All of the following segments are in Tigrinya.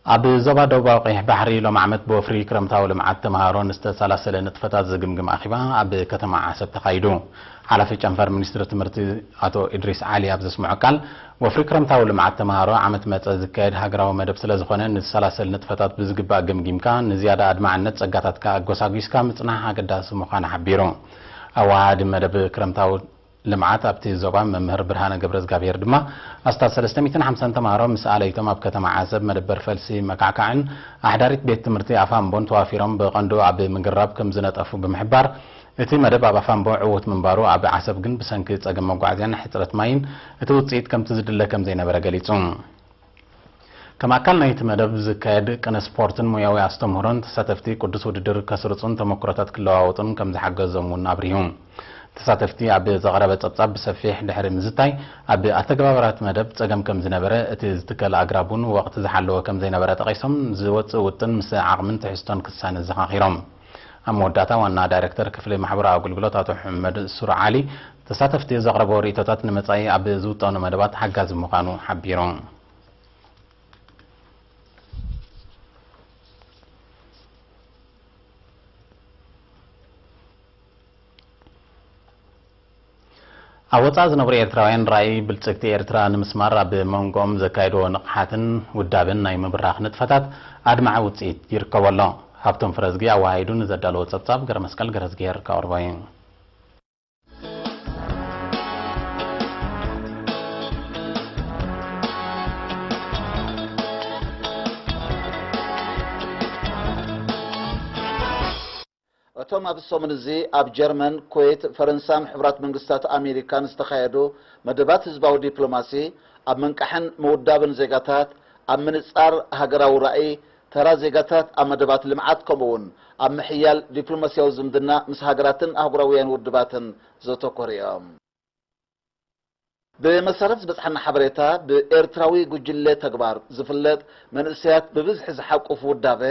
ኣብ ዞባ ደቡባዊ ቀይሕ ባሕሪ ሎም ዓመት ብወፍሪ ክረምታዊ ልምዓት ተምሃሮ ንዝተሰላሰለ ንጥፈታት ዝግምግም ኣኼባ ኣብ ከተማ ዓሰብ ተኻይዱ። ሓላፊ ጨንፈር ሚኒስትሪ ትምህርቲ ኣቶ ኢድሪስ ዓሊ ኣብ ዘስምዖ ቃል፣ ወፍሪ ክረምታዊ ልምዓት ተምሃሮ ዓመት መጸ ዝካየድ ሃገራዊ መደብ ስለ ዝኾነ፣ ንዝሰላሰል ንጥፈታት ብዝግባእ ገምጊምካ፣ ንዝያዳ ኣድማዕነት ጸጋታትካ ኣጎሳጒስካ ምጽናሕ ኣገዳሲ ምዃኑ ሓቢሩ። ኣወሃሃዲ መደብ ክረምታዊ ልምዓት ኣብቲ ዞባ መምህር ብርሃነ ገብረዝጋብሄር ድማ፣ ኣስታት ሰለስተ ሚእትን ሓምሳን ተምሃሮ ምስ ኣለይቶም ኣብ ከተማ ዓሰብ መደበር ፈልሲ መካዕካዕን ኣሕዳሪት ቤት ትምህርቲ ኣፋምቦን ተዋፊሮም ብቐንዱ ኣብ ምግራብ ከም ዝነጠፉ ብምሕባር፣ እቲ መደብ ኣብ ኣፋምቦ ዕዉት ምንባሩ፣ ኣብ ዓሰብ ግን ብሰንኪ ጸገም መጓዓዝያን ሕጽረት ማይን እቲ ውጽኢት ከምቲ ዝድለ ከም ዘይነበረ ገሊጹ። ከም ኣካል ናይቲ መደብ ዝካየድ ቅነ ስፖርትን ሞያዊ ኣስተምህሮን፣ ተሳተፍቲ ቅዱስ ውድድር ከስርጹን ተመክሮታት ክለዋወጡን ከም ዝሓገዞም እውን ኣብሪሁ። ተሳተፍቲ ኣብ ዘቕረበ ጸብጻብ ብሰፊሕ ድሕሪ ምዝታይ፣ ኣብ ኣተገባብራት መደብ ጸገም ከም ዝነበረ፣ እቲ ዝትከል ኣግራብ እውን ወቕቲ ዝሓለወ ከም ዘይነበረ ጠቒሶም፣ ዝወጽእ ውጥን ምስ ዓቕምን ትሕዝቶን ክሳነ ዘኻኺሮም። ኣብ መወዳእታ ዋና ዳይሬክተር ክፍሊ ማሕበራዊ ኣገልግሎት ኣቶ ሕመድ ሱር ዓሊ፣ ተሳተፍቲ ዘቕረቦ ርእይቶታት ንመጻኢ ኣብ ዝውጠኑ መደባት ሓጋዚ ምዃኑ ሓቢሩ። ኣብ ወጻኢ ዝነብሩ ኤርትራውያን ራእይ ብልጽግቲ ኤርትራ ንምስማር ኣብ መንጎኦም ዘካየድዎ ንቕሓትን ውዳበን ናይ ምብራኽ ንጥፈታት ኣድማዒ ውጽኢት ይርከቦ ኣሎ። ሃብቶም ፍረዝጊ ኣወሃሂዱ ንዘዳለዎ ጸብጻብ ገረመስቀል ገረዝግሄር ከቕርቦ እዩ። እቶም ኣብዚ ሰሙን እዚ ኣብ ጀርመን፣ ኩዌት፣ ፈረንሳን ሕቡራት መንግስታት ኣሜሪካን ዝተኻየዱ መደባት ህዝባዊ ዲፕሎማሲ፣ ኣብ ምንቃሕን ምውዳብን ዜጋታት፣ ኣብ ምንጻር ሃገራዊ ራእይ፣ ተራ ዜጋታት ኣብ መደባት ልምዓት፣ ከምኡ'ውን ኣብ ምሕያል ዲፕሎማስያዊ ዝምድና ምስ ሃገራትን ኣህጉራውያን ውድባትን ዘተኮሩ እዮም። ብመሰረት ዝበጽሓና ሓበሬታ፣ ብኤርትራዊ ጉጅለ ተግባር ዝፍለጥ መንእሰያት ብብዝሒ ዝሓቁፍ ውዳበ፣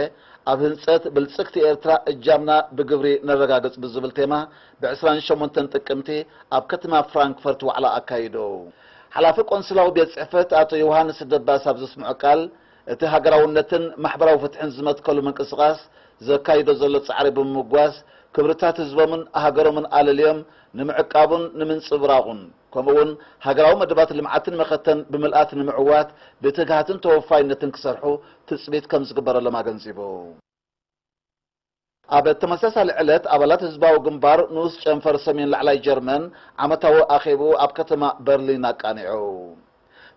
ኣብ ህንጸት ብልጽግቲ ኤርትራ እጃምና ብግብሪ ነረጋግጽ ብዝብል ቴማ፣ ብ ዕስራን ሸሞንተን ጥቅምቲ ኣብ ከተማ ፍራንክፈርት ዋዕላ ኣካይዱ። ሓላፊ ቆንስላዊ ቤት ጽሕፈት ኣቶ ዮሃንስ ደባስ ኣብ ዘስምዖ ቃል፣ እቲ ሃገራውነትን ማሕበራዊ ፍትሕን ዝመትከሉ ምንቅስቓስ ዘካይዶ ዘሎ ጻዕሪ ብምምጓስ፣ ክብርታት ህዝቦምን ሃገሮምን ኣለልዮም ንምዕቃቡን ንምንጽብራቑን፣ ከምኡ'ውን ሃገራዊ መደባት ልምዓትን መኸተን ብምልኣት ንምዕዋት ብትግሃትን ተወፋይነትን ክሰርሑ ትጽቢት ከም ዝግበረሎም ኣገንዚቡ። ኣብ ተመሳሳሊ ዕለት፣ ኣባላት ህዝባዊ ግንባር ንኡስ ጨንፈር ሰሜን ላዕላይ ጀርመን ዓመታዊ ኣኼብኡ ኣብ ከተማ በርሊን ኣቃኒዑ።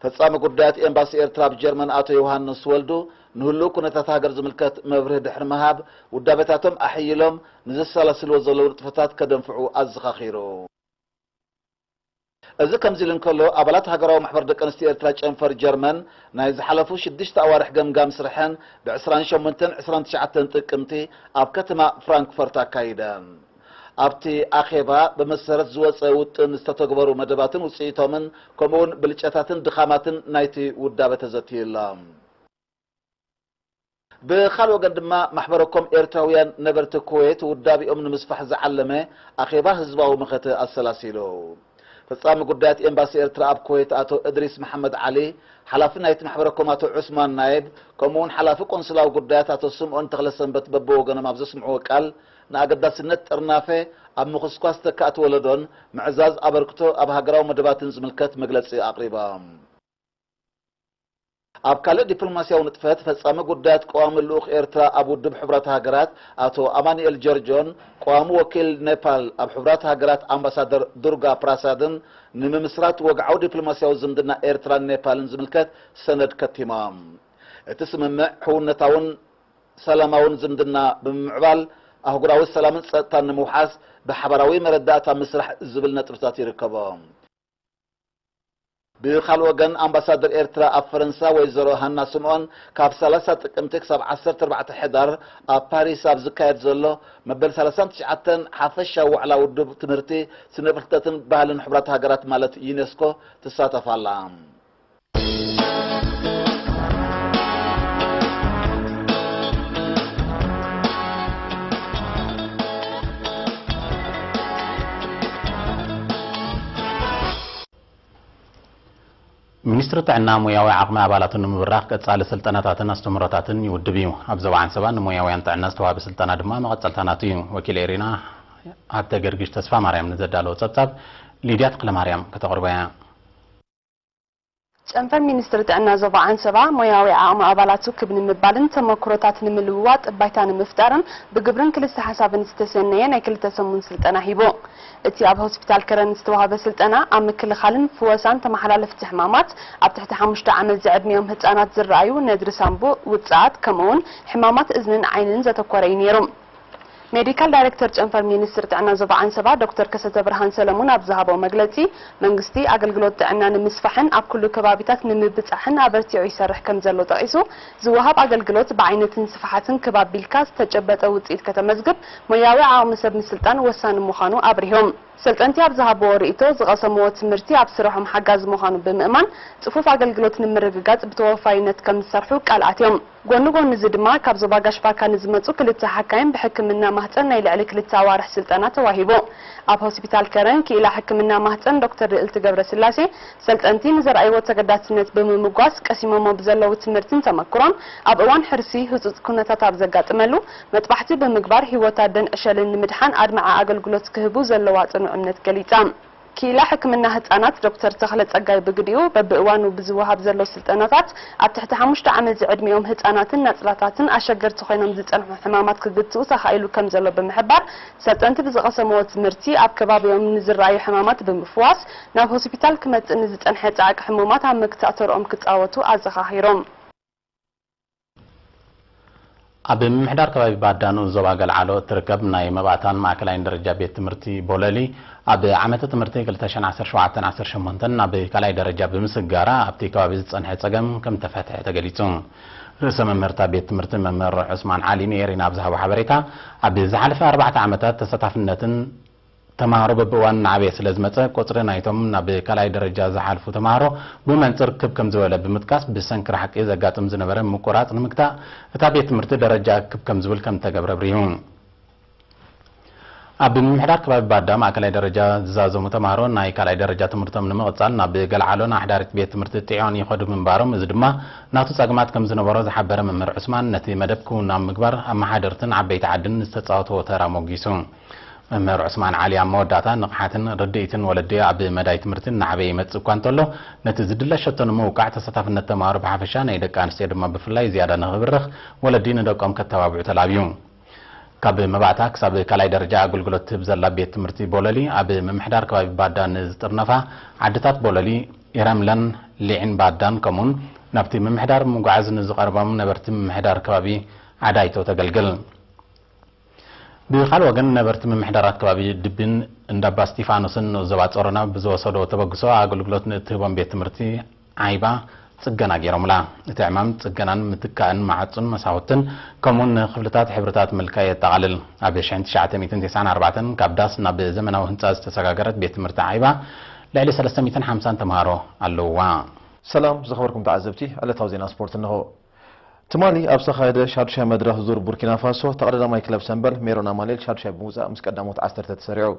ፈጻሚ ጉዳያት ኤምባሲ ኤርትራ ኣብ ጀርመን ኣቶ ዮሃንስ ወልዱ፣ ንህሉው ኩነታት ሃገር ዝምልከት መብርሂ ድሕሪ ምሃብ፣ ውዳቤታቶም ኣሕይሎም ንዘሰላስልዎ ዘለዉ ንጥፈታት ከደንፍዑ ኣዘኻኺሩ። እዚ ከምዚ ኢሉ እንከሎ፣ ኣባላት ሃገራዊ ማሕበር ደቂ ኣንስትዮ ኤርትራ ጨንፈር ጀርመን ናይ ዝሓለፉ ሽዱሽተ ኣዋርሕ ገምጋም ስርሐን ብ ዕስራን ሸሞንተን ዕስራን ትሽዓተን ጥቅምቲ ኣብ ከተማ ፍራንክፈርት ኣካይደን። ኣብቲ ኣኼባ ብመሰረት ዝወጸ ውጥን ዝተተግበሩ መደባትን ውጽኢቶምን፣ ከምኡውን ብልጨታትን ድኻማትን ናይቲ ውዳበ ተዘትዩ ኣሎ። ብኻልእ ወገን ድማ፣ ማሕበረኮም ኤርትራውያን ነበርቲ ኩዌት ውዳቤኦም ንምስፋሕ ዝዓለመ ኣኼባ ህዝባዊ መኸተ ኣሰላሲሉ። ፈጻሚ ጉዳያት ኤምባሲ ኤርትራ ኣብ ኩዌት ኣቶ እድሪስ መሓመድ ዓሊ፣ ሓላፊ ናይቲ ማሕበረኮም ኣቶ ዑስማን ናይብ፣ ከምኡውን ሓላፊ ቆንስላዊ ጉዳያት ኣቶ ስምኦን ተኽለሰንበት በብወገኖም ኣብ ዘስምዕዎ ቃል፣ ንኣገዳስነት ጥርናፈ ኣብ ምኹስኳስ ተካእቲ ወለዶን ምዕዛዝ ኣበርክቶ ኣብ ሃገራዊ መደባትን ዝምልከት መግለጺ ኣቕሪቦም። ኣብ ካልእ ዲፕሎማስያዊ ንጥፈት፣ ፈጻሚ ጉዳያት ቀዋሚ ልኡኽ ኤርትራ ኣብ ውድብ ሕቡራት ሃገራት ኣቶ ኣማኑኤል ጀርጆን ቀዋሚ ወኪል ኔፓል ኣብ ሕቡራት ሃገራት ኣምባሳደር ዱርጋ ፕራሳድን ንምምስራት ወግዓዊ ዲፕሎማስያዊ ዝምድና ኤርትራን ኔፓልን ዝምልከት ሰነድ ከቲሞም። እቲ ስምምዕ ሕውነታውን ሰላማውን ዝምድና ብምምዕባል፣ ኣህጉራዊ ሰላምን ጸጥታን ንምውሓስ ብሓባራዊ መረዳእታ ምስራሕ ዝብል ነጥብታት ይርከቦ። ብኻልእ ወገን፣ ኣምባሳደር ኤርትራ ኣብ ፈረንሳ ወይዘሮ ሃና ስምኦን፣ ካብ ሰላሳ ጥቅምቲ ክሳብ ዓሰርተ ኣርባዕተ ሕዳር ኣብ ፓሪስ ኣብ ዝካየድ ዘሎ መበል ሰላሳን ትሽዓተን ሓፈሻዊ ዋዕላ ውድብ ትምህርቲ፣ ስነ ፍልጠትን ባህልን ሕቡራት ሃገራት ማለት ዩኔስኮ ትሳተፍ ኣላ። ሚኒስ- ሚኒስትሪ ጥዕና ሞያዊ ዓቕሚ ኣባላቱ ንምብራኽ ቀጻሊ ስልጠናታትን ኣስተምህሮታትን ይውድብ እዩ። ኣብ ዞባ ዓንሰባ ንሞያውያን ጥዕና ዝተዋህበ ስልጠና ድማ መቐጸልታ ናቱ እዩ። ወኪል ኤሪና ሃብተ ገርግሽ ተስፋ ማርያም ንዘዳለዎ ጸብጻብ ሊድያ ተኽለ ማርያም ከተቕርቦ እያ። ጨንፈር ሚኒስትሪ ጥዕና ዞባ ዓንሰባ ሞያዊ ዓቕሚ ኣባላቱ ክብ ንምባልን ተመክሮታት ንምልውዋጥ ባይታ ንምፍጣርን ብግብርን ክልተ ሓሳብን ዝተሰነየ ናይ ክልተ ሰሙን ስልጠና ሂቡ። እቲ ኣብ ሆስፒታል ከረን ዝተዋህበ ስልጠና ኣብ ምክልኻልን ፍወሳን ተመሓላለፍቲ ሕማማት፣ ኣብ ትሕቲ ሓሙሽተ ዓመት ዝዕድሚኦም ህጻናት ዝረኣዩ ነድሪ ሳንቡእ፣ ውጽኣት፣ ከምኡውን ሕማማት እዝንን ዓይንን ዘተኮረ እዩ ነይሩ። ሜዲካል ዳይሬክተር ጨንፈር ሚኒስትሪ ጥዕና ዞባ ዓንሰባ ዶክተር ከሰተ ብርሃን ሰለሙን ኣብ ዝሃበው መግለጺ፣ መንግስቲ ኣገልግሎት ጥዕና ንምስፋሕን ኣብ ኩሉ ከባቢታት ንምብጻሕን ኣበርቲዑ ይሰርሕ ከም ዘሎ ጠቒሱ፣ ዝወሃብ ኣገልግሎት ብዓይነትን ስፍሓትን ክብ ኣቢልካ ዝተጨበጠ ውጽኢት ከተመዝግብ ሞያዊ ዓቕሚ ሰብ ምስልጣን ወሳኒ ምዃኑ ኣብሪሆም። ሰልጠንቲ ኣብ ዝሃብዎ ርእይቶ፣ ዝቐሰምዎ ትምህርቲ ኣብ ስርሖም ሓጋዚ ምዃኑ ብምእማን፣ ጽፉፍ ኣገልግሎት ንምርግጋጽ ብተወፋይነት ከም ዝሰርሑ ቃል ኣትዮም። ጎኒ ጎኒ እዚ ድማ፣ ካብ ዞባ ጋሽ ባርካ ንዝመጹ ክልተ ሓካይም ብሕክምና ማህጸን ናይ ልዕሊ ክልተ ኣዋርሕ ስልጠና ተዋሂቡ። ኣብ ሆስፒታል ከረን ክኢላ ሕክምና ማህጸን ዶክተር ልእልቲ ገብረስላሴ፣ ሰልጠንቲ ንዘርኣይዎ ተገዳስነት ብምምጓስ፣ ቀሲሞሞ ብዘለዉ ትምህርትን ተመክሮን፣ ኣብ እዋን ሕርሲ ህጹጽ ኩነታት ኣብ ዘጋጥመሉ፣ መጥባሕቲ ብምግባር ህይወት ኣደን ዕሸልን ንምድሓን ኣድማዒ ኣገልግሎት ክህቡ ዘለዋ ጽኑዕ እምነት ገሊጻ። ክኢላ ሕክምና ህጻናት ዶክተር ተኽለ ጸጋይ ብግዲኡ፣ በብእዋኑ ብዝወሃብ ዘሎ ስልጠናታት ኣብ ትሕቲ ሓሙሽተ ዓመት ዝዕድሚኦም ህጻናትን ናጽላታትን ኣሸገርቲ ኮይኖም ዝጸንሑ ሕማማት ክግትኡ ተኻኢሉ ከም ዘሎ ብምሕባር፣ ሰልጠንቲ ብዝቐሰምዎ ትምህርቲ ኣብ ከባቢኦም ንዝረኣዩ ሕማማት ብምፍዋስ፣ ናብ ሆስፒታል ክመጽእ ንዝጸንሐ ጻዕቂ ሕሙማት ኣብ ምግታእ ተርኦም ክጻወቱ ኣዘኻኺሮም። ኣብ ምምሕዳር ከባቢ ባዳኑ ዞባ ገልዓሎ እትርከብ ናይ መባእታን ማእከላይን ደረጃ ቤት ትምህርቲ ቦለሊ፣ ኣብ ዓመተ ትምህርቲ ክልተ ሽሕን ዓሰርተ ሸውዓተን ዓሰርተ ሸሞንተን ናብ ካልኣይ ደረጃ ብምስጋራ ኣብቲ ከባቢ ዝጸንሐ ጸገም ከም ተፈትሐ ተገሊጹ። ርእሰ መምህርታ ቤት ትምህርቲ መምህር ዑስማን ዓሊ ንኤሪና ኣብ ዝሃቦ ሓበሬታ፣ ኣብ ዝሓለፈ ኣርባዕተ ዓመታት ተሳታፍነትን ተማሃሮ በብእዋኑ እናዓበየ ስለ ዝመጸ፣ ቁጽሪ ናይቶም ናብ ካልኣይ ደረጃ ዝሓልፉ ተማሃሮ ብመንጽር ክብ ከም ዝበለ ብምጥቃስ፣ ብሰንኪ ርሕቂ ዘጋጥም ዝነበረ ምቁራጽ ንምግታእ፣ እታ ቤት ትምህርቲ ደረጃ ክብ ከም ዝብል ከም እተገብረ ኣብሪሁ። ኣብ ምምሕዳር ከባቢ ባዳ ማእከላይ ደረጃ ዝዛዘሙ ተማሃሮ፣ ናይ ካልኣይ ደረጃ ትምህርቶም ንምቕጻል ናብ ገልዓሎ ንሓዳሪት ቤት ትምህርቲ ጥዕዮን ይኸዱ ምንባሮም፣ እዚ ድማ ናቱ ጸገማት ከም ዝነበሮ ዝሓበረ መምህር ዑስማን፣ ነቲ መደብ ክውናም ምግባር ኣመሓደርትን ዓበይቲ ዓድን ዝተጻወትዎ ተራ ሞጊሱ። መምህር ዑስማን ዓሊ ኣብ መወዳእታ፣ ንቕሓትን ርድኢትን ወለዲ ኣብ መዳይ ትምህርቲ እናዓበየ ይመጽእ እኳ እንተሎ፣ ነቲ ዝድለ ሸቶ ንምውቃዕ፣ ተሳታፍነት ተማሃሮ ብሓፈሻ፣ ናይ ደቂ ኣንስትዮ ድማ ብፍላይ ዝያዳ ንኽብርኽ፣ ወለዲ ንደቆም ከተባብዑ ተላብዩ። ካብ መባእታ ክሳብ ካልኣይ ደረጃ ኣገልግሎት ትህብ ዘላ ቤት ትምህርቲ ቦለሊ፣ ኣብ ምምሕዳር ከባቢ ባዳ ንዝጥርነፋ ዓድታት ቦለሊ፣ ኢረምለን ሊዕን ባዳን፣ ከምኡውን ናብቲ ምምሕዳር ምጉዓዝ ንዝቐርቦም ነበርቲ ምምሕዳር ከባቢ ዓዳይቶ ተገልግል። ብኻልእ ወገን፣ ነበርቲ ምምሕዳራት ከባቢ ድብን እንዳባ እስጢፋኖስን ንኡስ ዞባ ጾሮና ብዝወሰዶ ተበግሶ፣ ኣገልግሎት ንእትህቦም ቤት ትምህርቲ ዓይባ ጽገና ገይሮምላ። እቲ ዕማም ጽገናን ምትካእን መዓጹን መሳኹትን፣ ከምኡውን ንክፍልታት ሕብርታት ምልካይ የጠቓልል። ኣብ ሽሕን ትሽዓተ ሚእትን ተስዓን ኣርባዕተን ካብ ዳስ ናብ ዘመናዊ ህንጻ ዝተሰጋገረት ቤት ትምህርቲ ዓይባ፣ ልዕሊ ሰለስተ ሚእትን ሓምሳን ተምሃሮ ኣለውዋ። ሰላም ዝኸበርኩም ተዓዘብቲ፣ ዕለታዊ ዜና ስፖርት እንሆ። ትማሊ ኣብ ዝተኻየደ ሻዱሻይ መድረኽ ዙር ቡርኪና ፋሶ፣ ተቐዳዳማይ ክለብ ሰምበል ሜሮን ኣማኑኤል ሻዱሻይ ብምውጻእ ምስ ቀዳሞት ዓሰርተ ተሰሪዑ።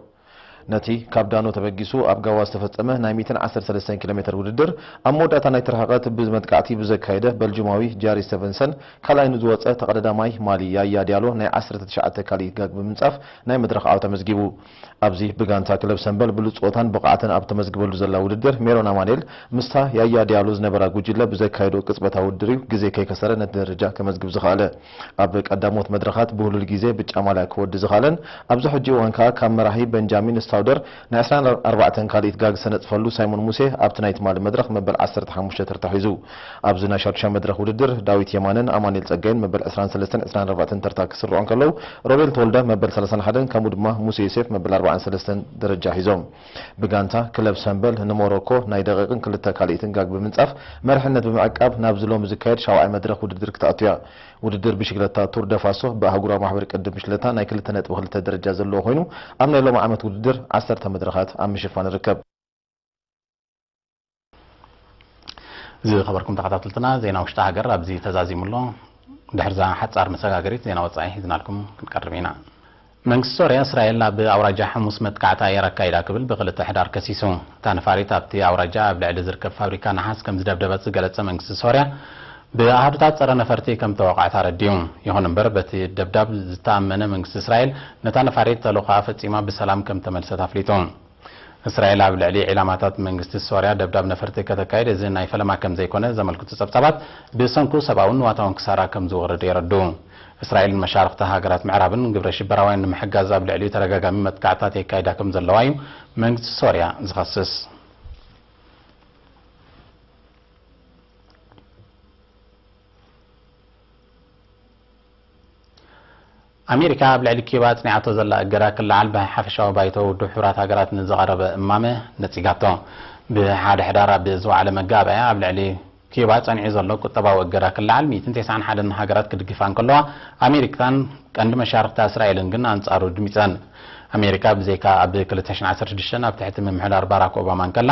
ነቲ ካብ ዳኖ ተበጊሱ ኣብ ጋዋ ዝተፈጸመ ናይ ሚእትን ዓሰርተ ሰለስተን ኪሎ ሜተር ውድድር፣ ኣብ መወዳእታ ናይቲ ርሕቐት ብመጥቃዕቲ ብዘካየደ በልጁማዊ ጃሪ ስተቨንሰን ካልኣይ ንዝወጸ ተቐዳዳማይ ማሊ ያያ ዲያሎ ናይ ዓሰርተ ትሽዓተ ካልኢት ጋግ ብምንጻፍ ናይ መድረኽ ዓወት ኣመዝጊቡ። ኣብዚ ብጋንታ ክለብ ሰምበል ብሉጽ ጸወታን ብቕዓትን ኣብ ተመዝግበሉ ዘላ ውድድር፣ ሜሮን ኣማኑኤል ምስታ ያያ ዲያሎ ዝነበራ ጉጅለ ብዘካየዶ ቅጽበታዊ ውድድር እዩ ግዜ ከይከሰረ ነቲ ደረጃ ከመዝግብ ዝኸኣለ። ኣብ ቀዳሞት መድረኻት ብህሉል ግዜ ብጫ ማልያ ክወዲ ዝኸኣለን፣ ኣብዚ ሕጂ እዋን ከኣ ካብ መራሒ በንጃሚን ስታውደር ናይ ዕስራን ኣርባዕተን ካልኢት ጋግ ዝተነጽፈሉ ሳይሞን ሙሴ ኣብቲ ናይ ትማሊ መድረኽ መበል ዓሰርተ ሓሙሽተ ተርታ ሒዙ። ኣብዚ ናይ ሻዱሻይ መድረኽ ውድድር ዳዊት የማነን ኣማኑኤል ጸጋይን መበል ዕስራን ሰለስተን ዕስራን ኣርባዕተን ተርታ ክስርዑ እንከለዉ፣ ሮቤል ተወልደ መበል ሰላሳን ሓደን ከምኡ ድማ ሙሴ ዮሴፍ መበል ኣርባዓን ሰለስተን ደረጃ ሒዞም። ብጋንታ ክለብ ሰምበል ንሞሮኮ ናይ ደቂቕን ክልተ ካልኢትን ጋግ ብምንጻፍ መሪሕነት ብምዕቃብ ናብዚ ሎሚ ዝካየድ ሻውዓይ መድረኽ ውድድር ክትኣቱ እያ። ውድድር ብሽግለታ ቱር ደ ፋሶ ብኣህጉራዊ ማሕበር ቅድም ብሽግለታ ናይ ክልተ ነጥቢ ክልተ ደረጃ ዘለዎ ኮይኑ፣ ኣብ ናይ ሎሚ ዓመት ውድድር ዓሰርተ መድረኻት ኣብ ምሽፋን ይርከብ። ዝኸበርኩም ተኸታተልትና፣ ዜና ውሽጢ ሃገር ኣብዚ ተዛዚሙ ኣሎ። ድሕርዛ ሓጻር መሰጋገሪት ዜና ወጻኢ ሒዝናልኩም ክንቀርብ ኢና። መንግስቲ ሶርያ፣ እስራኤል ኣብ ኣውራጃ ሕሙስ መጥቃዕቲ ኣየር ኣካይዳ ክብል ብክልተ ሕዳር ከሲሱ። እታ ነፋሪት ኣብቲ ኣውራጃ ኣብ ልዕሊ ዝርከብ ፋብሪካ ነሓስ ከም ዝደብደበት ዝገለጸ መንግስቲ ሶርያ፣ ብኣሃዱታት ጸረ ነፈርቲ ከም ተወቃዕታ ረዲዩ። ይኹን እምበር፣ በቲ ደብዳብ ዝተኣመነ መንግስቲ እስራኤል፣ ነታ ነፋሪት ተልእኾኣ ፈጺማ ብሰላም ከም ተመልሰት ኣፍሊጡ። እስራኤል ኣብ ልዕሊ ዒላማታት መንግስቲ ሶርያ ደብዳብ ነፈርቲ ከተካይድ፣ እዚ ናይ ፈለማ ከም ዘይኮነ ዘመልክቱ ጸብጻባት፣ ብሰንኩ ሰብኣውን ንዋታውን ክሳራ ከም ዝወርድ የረድኡ። እስራኤልን መሻርኽቲ ሃገራት ምዕራብን ግብረ ሽበራውያን ንምሕጋዝ ኣብ ልዕሊኡ ተደጋጋሚ መጥቃዕታት የካይዳ ከም ዘለዋ እዩ መንግስቲ ሶርያ ዝኸስስ። ኣሜሪካ ኣብ ልዕሊ ኪዩባ ኣጽኒዓቶ ዘላ እገዳ ክለዓል ብሓፈሻዊ ባይቶ ውድብ ሕቡራት ሃገራት ንዝቐረበ እማመ ነጺጋቶ። ብሓደ ሕዳር ኣብ ዝወዓለ መጋባእያ ኣብ ልዕሊ ኪዩባ ጸኒዑ ዘሎ ቁጠባዊ እገዳ ክለዓል ሚእትን ተስዓን ሓደን ሃገራት ክድግፋ እንከለዋ፣ ኣሜሪካን ቀንዲ መሻርክታ እስራኤልን ግን ኣንጻሩ ድሚጸን። ኣሜሪካ ብዘይካ ኣብ ክልተ ሽሕን ዓሰርተ ሽዱሽተን ኣብ ትሕቲ ምምሕዳር ባራክ ኦባማ እንከላ፣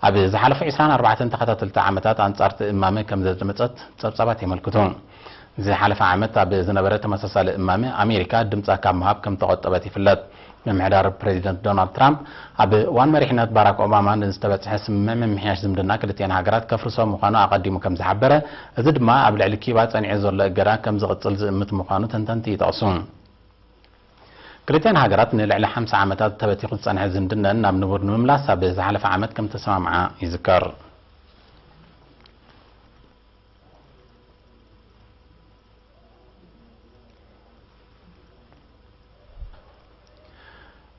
ኣብ ዝሓለፉ ዕስራን ኣርባዕተን ተኸታተልቲ ዓመታት ኣንጻርቲ እማመ ከም ዘድመጸት ጸብጻባት የመልክቱ። ዝሓለፈ ዓመት ኣብ ዝነበረ ተመሳሳሊ እማመ ኣሜሪካ ድምጻ ካብ ምሃብ ከም ተቖጠበት ይፍለጥ። ምምሕዳር ፕሬዚደንት ዶናልድ ትራምፕ ኣብ እዋን መሪሕነት ባራክ ኦባማ ንዝተበጽሐ ስምምዕ ምምሕያሽ ዝምድና ክልቲኤን ሃገራት ከፍርሶ ምዃኑ ኣቐዲሙ ከም ዝሓበረ፣ እዚ ድማ ኣብ ልዕሊ ኪባ ጸኒዑ ዘሎ እገዳ ከም ዝቕጽል ዝእምት ምዃኑ ተንተንቲ ይጠቕሱ። ክልቲኤን ሃገራት ንልዕሊ ሓምሳ ዓመታት ተበቲኹ ዝጸንሐ ዝምድነን ናብ ንቡር ንምምላስ ኣብ ዝሓለፈ ዓመት ከም ተሰማምዓ ይዝከር።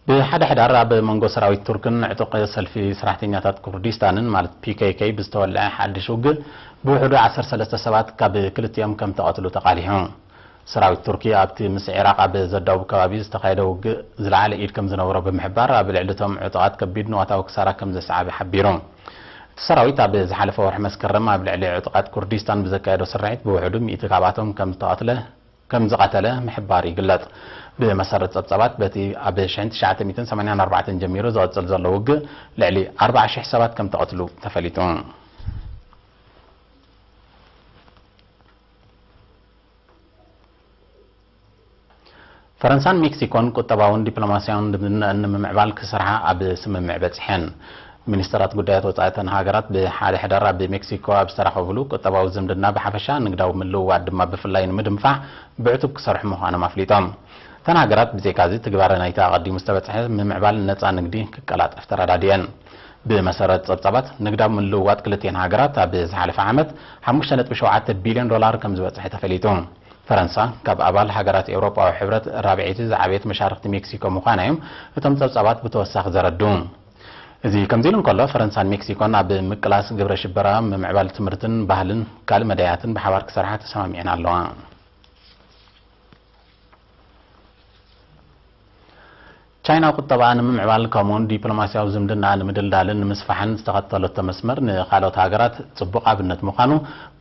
ብሓደ ሕዳር ኣብ መንጎ ሰራዊት ቱርክን ዕጡቕ ሰልፊ ሰራሕተኛታት ኩርዲስታንን ማለት ፒ ኬ ኬ ብዝተወልዐ ሓድሽ ውግእ ብውሕዱ ዓሰርተ ሰለስተ ሰባት ካብ ክልቲኦም ከም ተቐትሉ ተቓሊሑ። ሰራዊት ቱርኪ ኣብቲ ምስ ዒራቕ ኣብ ዘዳውብ ከባቢ ዝተኻየደ ውግእ ዝለዓለ ኢድ ከም ዝነበሮ ብምሕባር ኣብ ልዕሊ እቶም ዕጡቓት ከቢድ ንዋታዊ ክሳራ ከም ዘስዓበ ሓቢሩ። እቲ ሰራዊት ኣብ ዝሓለፈ ወርሒ መስከረም ኣብ ልዕሊ ዕጡቓት ኩርዲስታን ብዘካየዶ ስርሒት ብውሕዱ ሚእቲ ካብኣቶም ከም ዝተቐትለ ከም ዝቐተለ ምሕባር ይግለጽ። ብመሰረት ጸብጻባት፣ በቲ ኣብ ሽሕን ትሽዓተ ሚእትን ሰማንያን ኣርባዕተን ጀሚሩ ዝቕጽል ዘሎ ውግእ፣ ልዕሊ ኣርባዓ ሽሕ ሰባት ከም ተቐትሉ ተፈሊጡ። ፈረንሳን ሜክሲኮን ቁጠባውን ዲፕሎማስያውን ዝምድነአን ንምምዕባል ክሰርሓ ኣብ ስምምዕ በጺሐን። ሚኒስተራት ጉዳያት ወጻኢ እተን ሃገራት ብሓደ ሕዳር ኣብ ሜክሲኮ ኣብ ዝተራኸቡሉ፣ ቁጠባዊ ዝምድና ብሓፈሻ ንግዳዊ ምልውዋጥ ድማ ብፍላይ ንምድንፋዕ ብዕቱብ ክሰርሑ ምዃኖም ኣፍሊጦም። እተን ሃገራት ብዘይካዚ ትግባረ ናይቲ ኣቐዲሙ ዝተበጽሐ ምምዕባል ነጻ ንግዲ ክቀላጠፍ ተረዳዲአን። ብመሰረት ጸብጻባት፣ ንግዳዊ ምልውዋጥ ክልቲኤን ሃገራት ኣብ ዝሓለፈ ዓመት ሓሙሽተ ነጥቢ ሸውዓተ ቢልዮን ዶላር ከም ዝበጽሐ ተፈሊጡ። ፈረንሳ ካብ ኣባል ሃገራት ኤውሮጳዊ ሕብረት ራብዐይቲ ዝዓበየት መሻርክቲ ሜክሲኮ ምዃና እዮም እቶም ጸብጻባት ብተወሳኺ ዘረድኡ። እዚ ከምዚ ኢሉ እንከሎ፣ ፈረንሳን ሜክሲኮን ኣብ ምቅላስ ግብረ ሽበራ፣ ምምዕባል ትምህርትን ባህልን ካልእ መዳያትን ብሓባር ክሰርሓ ተሰማሚዐን ኣለዋ። ቻይና ቁጠባኣ ንምምዕባል ከምኡውን ዲፕሎማስያዊ ዝምድና ንምድልዳልን ንምስፋሕን ዝተኸተለቶ መስመር ንኻልኦት ሃገራት ጽቡቕ ኣብነት ምዃኑ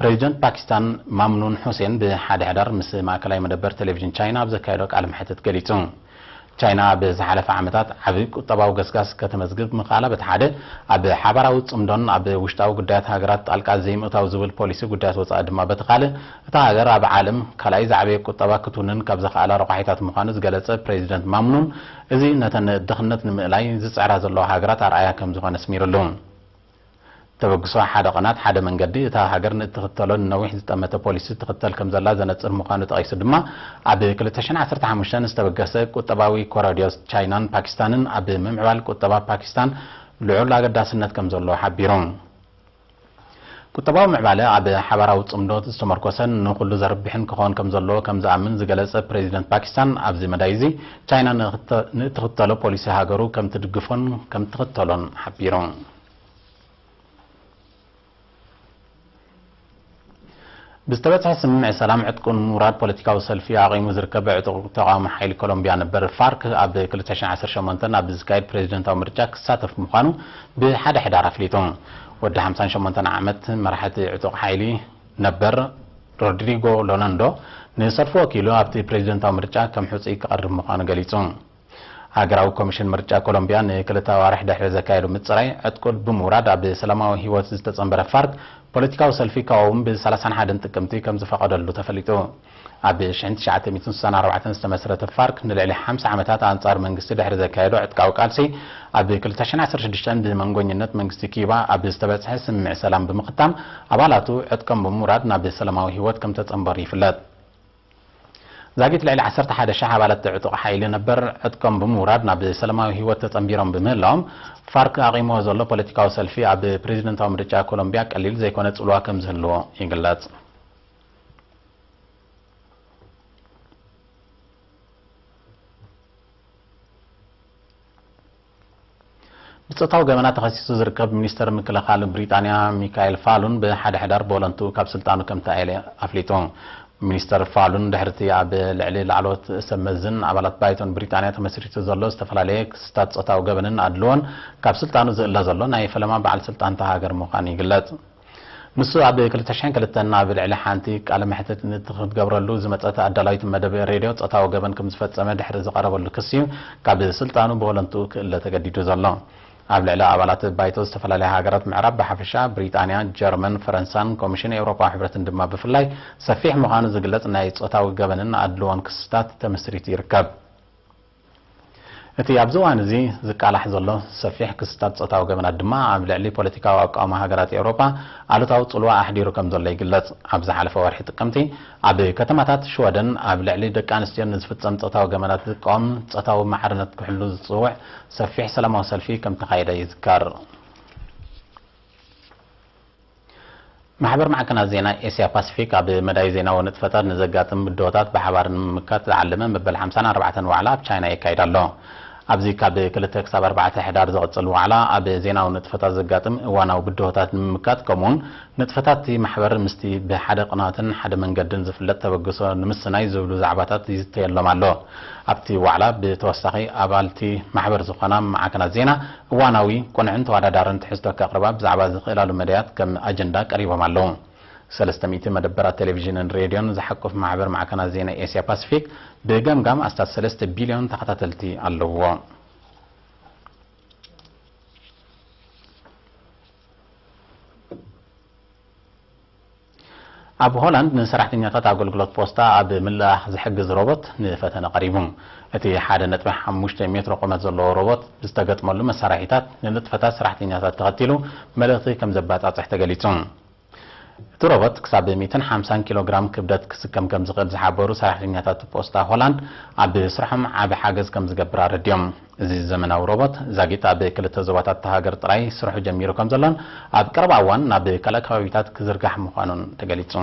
ፕሬዚደንት ፓኪስታን ማምኑን ሑሴን ብሓደ ሕዳር ምስ ማእከላይ መደበር ቴሌቪዥን ቻይና ኣብ ዘካየዶ ቃለ መሕትት ገሊጹ። ቻይና ኣብ ዝሓለፈ ዓመታት ዓቢ ቁጠባዊ ገስጋስ ከተመዝግብ ምኽኣላ በቲ ሓደ፣ ኣብ ሓባራዊ ጽምዶን ኣብ ውሽጣዊ ጉዳያት ሃገራት ጣልቃ ዘይምእታው ዝብል ፖሊሲ ጉዳያት ወጻኢ ድማ በቲ ካልእ፣ እታ ሃገር ኣብ ዓለም ካልኣይ ዝዓበየ ቁጠባ ክትውንን ካብ ዘኽኣላ ረቋሒታት ምዃኑ ዝገለጸ ፕሬዚደንት ማምኑን፣ እዚ ነተን ድኽነት ንምእላይ ዝጽዕራ ዘለዋ ሃገራት ኣርኣያ ከም ዝኾነ ኣስሚሩሉ። ተበግሶ ሓደ ቐናት ሓደ መንገዲ፣ እታ ሃገር ንእትኽተሎ ንነዊሕ ዝጠመተ ፖሊሲ ትኽተል ከም ዘላ ዘነጽር ምዃኑ ጠቒሱ ድማ፣ ኣብ ክልተ ሽሕን ዓሰርተ ሓሙሽተን ዝተበገሰ ቁጠባዊ ኮረድዮ ቻይናን ፓኪስታንን ኣብ ምምዕባል ቁጠባ ፓኪስታን ልዑል ኣገዳስነት ከም ዘለዎ ሓቢሩ። ቁጠባዊ ምዕባለ ኣብ ሓባራዊ ጽምዶ ዝተመርኮሰን ንኹሉ ዘርብሕን ክኸውን ከም ዘለዎ ከም ዝኣምን ዝገለጸ ፕሬዚደንት ፓኪስታን፣ ኣብዚ መዳይ እዚ ቻይና ንእኽተ-፣ ንእትኽተሎ ፖሊሲ ሃገሩ ከም ትድግፎን ከም ትኽተሎን ሓቢሩ። ብዝተበጽሐ ስምምዕ ሰላም ዕጥቁ ንምውራድ ፖለቲካዊ ሰልፊ ኣቒሙ ዝርከብ ዕጡቕ ተቓውሞ ሓይሊ ኮሎምቢያ ነበር ፋርክ ኣብ ክልተ ሽሕን ዓሰርተ ሸሞንተን ኣብ ዝካየድ ፕሬዚደንታዊ ምርጫ ክሳተፍ ምዃኑ ብሓደ ሕዳር ኣፍሊጡ። ወዲ ሓምሳን ሸሞንተን ዓመት መራሕቲ ዕጡቕ ሓይሊ ነበር ሮድሪጎ ሎናንዶ ንሰልፉ ወኪሉ ኣብቲ ፕሬዚደንታዊ ምርጫ ከም ሕጹይ ክቐርብ ምዃኑ ገሊጹ። ሃገራዊ ኮሚሽን ምርጫ ኮሎምቢያ ንክልተ ኣዋርሕ ድሕሪ ዘካየዱ ምጽራይ ዕጥቁ ብምውራድ ኣብ ሰላማዊ ህይወት ዝተጸንበረ ፋርክ ፖለቲካዊ ሰልፊ ክቃወም ብ ሰላሳን ሓደን ጥቅምቲ ከም ዝፈቐደሉ ተፈሊጡ። ኣብ ሽሕን ትሽዓተ ሚእትን ስሳን ኣርባዕተን ዝተመስረተ ፋርክ ንልዕሊ ሓምሳ ዓመታት ኣንጻር መንግስቲ ድሕሪ ዘካየዶ ዕጥቃዊ ቃልሲ ኣብ ክልተ ሽሕን ዓሰርተ ሽዱሽተን ብመንጎኝነት መንግስቲ ኪዩባ ኣብ ዝተበጽሐ ስምምዕ ሰላም ብምኽታም ኣባላቱ ዕጥቆም ብምውራድ ናብ ሰላማዊ ህይወት ከም ተጸንበሩ ይፍለጥ። ዛጊት ልዕሊ ዓሰርተ ሓደ ሺሕ ኣባላት ዕጡቕ ሓይሊ ነበር ዕጥቆም ብምውራድ ናብ ሰላማዊ ህይወት ተጸንቢሮም ብምህላዎም ፋርክ ኣቒምዎ ዘሎ ፖለቲካዊ ሰልፊ ኣብ ፕሬዝደንታዊ ምርጫ ኮሎምቢያ ቀሊል ዘይኮነ ጽልዋ ከም ዝህልዎ ይግለጽ። ብጾታዊ ገበናት ተኸሲሱ ዝርከብ ሚኒስተር ምክልኻል ብሪጣንያ ሚካኤል ፋሉን ብሓደ ሕዳር ብወለንትኡ ካብ ስልጣኑ ከም ተኣየለ ኣፍሊጡ። ሚኒስተር ፋሉን ድሕርቲ ኣብ ልዕሊ ላዕለዎት ሰብ መዝን ኣባላት ባይቶን ብሪጣንያ ተመስሪቱ ዘሎ ዝተፈላለየ ክስታት ጾታዊ ገበንን ኣድልዎን ካብ ስልጣኑ ዝእለ ዘሎ ናይ ፈለማ በዓል ስልጣን እታ ሃገር ምዃኑ ይግለጽ። ንሱ ኣብ ክልተ ሽሕን ክልተን ኣብ ልዕሊ ሓንቲ ቃለ መሕትት ንክትገብረሉ ዝመጸት ኣዳላዊት መደብ ሬድዮ ጾታዊ ገበን ከም ዝፈጸመ ድሕሪ ዝቐረበሉ ክሲ እዩ ካብ ስልጣኑ ብወለንትኡ ክእለ ተገዲዱ ዘሎ። ኣብ ልዕሊ ኣባላት ባይቶ ዝተፈላለያ ሃገራት ምዕራብ ብሓፈሻ፣ ብሪጣንያ፣ ጀርመን፣ ፈረንሳን ኮሚሽን ኤውሮጳዊ ሕብረትን ድማ ብፍላይ ሰፊሕ ምዃኑ ዝግለጽ ናይ ጾታዊ ገበንን ኣድልዎን ክስታት ተመስሪቱ ይርከብ። እቲ ኣብዚ እዋን እዚ ዝቃላሕ ዘሎ ሰፊሕ ክስታት ጾታዊ ገበናት ድማ ኣብ ልዕሊ ፖለቲካዊ ኣቃውማ ሃገራት ኤውሮጳ ኣሉታዊ ጽልዋ ኣሕዲሩ ከም ዘሎ ይግለጽ። ኣብ ዝሓለፈ ወርሒ ጥቅምቲ ኣብ ከተማታት ሽወደን ኣብ ልዕሊ ደቂ ኣንስትዮ ንዝፍጸም ጾታዊ ገበናት ዝቃወም ጾታዊ ማዕርነት ክሕሉ ዝጽውዕ ሰፊሕ ሰላማዊ ሰልፊ ከም ተኻየደ ይዝከር። ማሕበር ማዕከናት ዜና ኤስያ ፓሲፊክ ኣብ መዳይ ዜናዊ ንጥፈታት ንዘጋጥም ብድሆታት ብሓባር ንምምካት ዝዓለመ መበል ሓምሳን ኣርባዕተን ዋዕላ ኣብ ቻይና የካይድ ኣሎ። ኣብዚ ካብ ክልተ ክሳብ ኣርባዕተ ሕዳር ዝቕጽል ዋዕላ ኣብ ዜናዊ ንጥፈታት ዘጋጥም እዋናዊ ብድሆታት ንምምካት ከምኡውን ንጥፈታት እቲ ማሕበር ምስቲ ብሓደ ቅናትን ሓደ መንገድን ዝፍለጥ ተበግሶ ንምስናይ ዝብሉ ዛዕባታት ይዝተየሎም ኣሎ። ኣብቲ ዋዕላ ብተወሳኺ ኣባልቲ ማሕበር ዝኾና ማዕከናት ዜና እዋናዊ፣ ቅኑዕን ተወዳዳርን ትሕዝቶ ከቕርባ ብዛዕባ ዝኽእላሉ መዳያት ከም ኣጀንዳ ቀሪቦም ኣለዉ። ሰለስተ ሚእቲ መደበራት ቴሌቪዥንን ሬድዮን ዝሓቁፍ ማሕበር ማዕከናት ዜና ኤስያ ፓሲፊክ ብገምጋም ኣስታት ሰለስተ ቢልዮን ተኸታተልቲ ኣለዎ። ኣብ ሆላንድ ንሰራሕተኛታት ኣገልግሎት ፖስታ ኣብ ምልኣኽ ዝሕግዝ ሮቦት ንፈተነ ቀሪቡ። እቲ ሓደ ነጥቢ ሓሙሽተ ሜትሮ ቁመት ዘለዎ ሮቦት ዝተገጥመሉ መሳርሒታት ንንጥፈታት ሰራሕተኛታት ተኸቲሉ መልእኽቲ ከም ዘባጻጽሕ ተገሊጹ። እቲ ሮቦት ክሳብ ሚእትን ሓምሳን ኪሎ ግራም ክብደት ክስከም ከም ዝኽእል ዝሓበሩ ሰራሕተኛታት ፖስታ ሆላንድ፣ ኣብ ስርሖም ዓቢ ሓገዝ ከም ዝገብር ኣረድዮም። እዚ ዘመናዊ ሮቦት ዛጊት ኣብ ክልተ ዞባታት እታ ሃገር ጥራይ ስርሑ ጀሚሩ ከም ዘሎን ኣብ ቀረባ እዋን ናብ ካልእ ከባቢታት ክዝርጋሕ ምዃኑን ተገሊጹ።